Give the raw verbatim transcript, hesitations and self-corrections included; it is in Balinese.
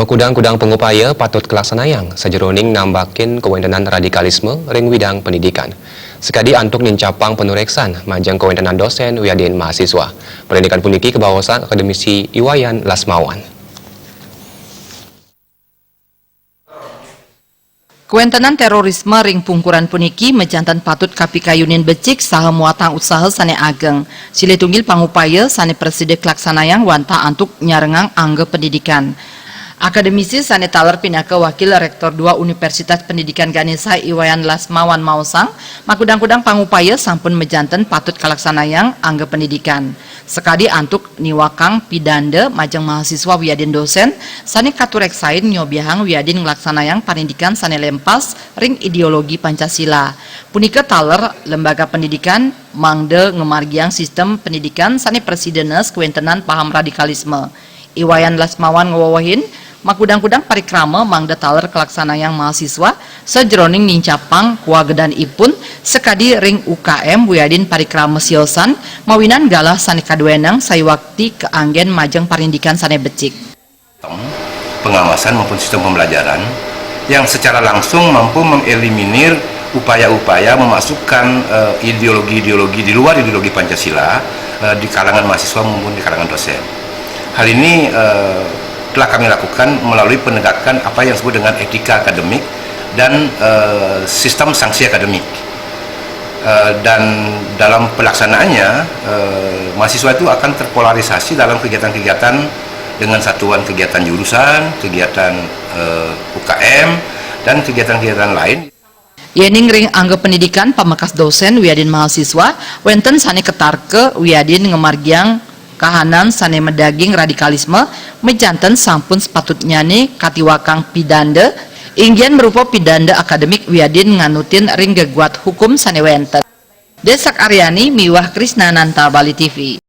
Kudang-kudang pangupaya patut kalaksanayang sajeroning nambakin kawéntenan radikalisme ring widang pendidikan. Sakadi antuk nincapang panuréksan majeng kawéntenan dosén wiadin mahasiswa. Parindikan puniki kabaosang Akademisi I Wayan Lasmawan. Kawéntenan terorisme ring pungkuran puniki majanten patut kapikayunin becik saha muatang usaha sané ageng. Silih tunggil pangupaya sané prasida kalaksanayang wantah antuk nyarengang angga pendidikan. Akademisi sané taler pinaka Wakil Rektor dua Universitas Pendidikan Ganesha I Wayan Lasmawan maosang, makudang-kudang pangupaya sampun majanten patut kalaksanayang angga pendidikan. Sakadi antuk niwakang pidanda majeng mahasiswa wiadin dosén sané katuréksain nyobiahang wiadin nglaksanayang parindikan sané lempas ring ideologi Pancasila. Punika taler lembaga pendidikan mangda ngamargiang sistem pendidikan sané prasida nes kawéntenan paham radikalisme. I Wayan Lasmawan ngwewehin, makudang-kudang parikrama mangda taler kalaksanayang mahasiswa sajeroning nincapang kawagedanipun sakadi ring U K M wiadin parikrama siosan mawinan galah sané kaduénang sayuakti kaanggén majeng parindikan sané becik. Pengawasan maupun sistem pembelajaran yang secara langsung mampu mengeliminir upaya-upaya memasukkan eh, ideologi-ideologi di luar ideologi Pancasila eh, di kalangan mahasiswa maupun di kalangan dosen. Hal ini eh, telah kami lakukan melalui penegakan apa yang disebut dengan etika akademik dan eh, sistem sanksi akademik. Eh, dan dalam pelaksanaannya, eh, mahasiswa itu akan terpolarisasi dalam kegiatan-kegiatan dengan satuan kegiatan jurusan, kegiatan eh, U K M, dan kegiatan-kegiatan lain. Yéning ring angga pendidikan pamekas dosén wiadin mahasiswa, wénten sané katarka wiadin ngamargiang kahanan sané madaging radikalisme, majanten sampun sapatutnyané katiwakang pidanda, inggih marupa pidanda akademik wiadin nganutin ring geguat hukum sané wénten. Désak Aryani miwah Krisna Nanta, Bali T V.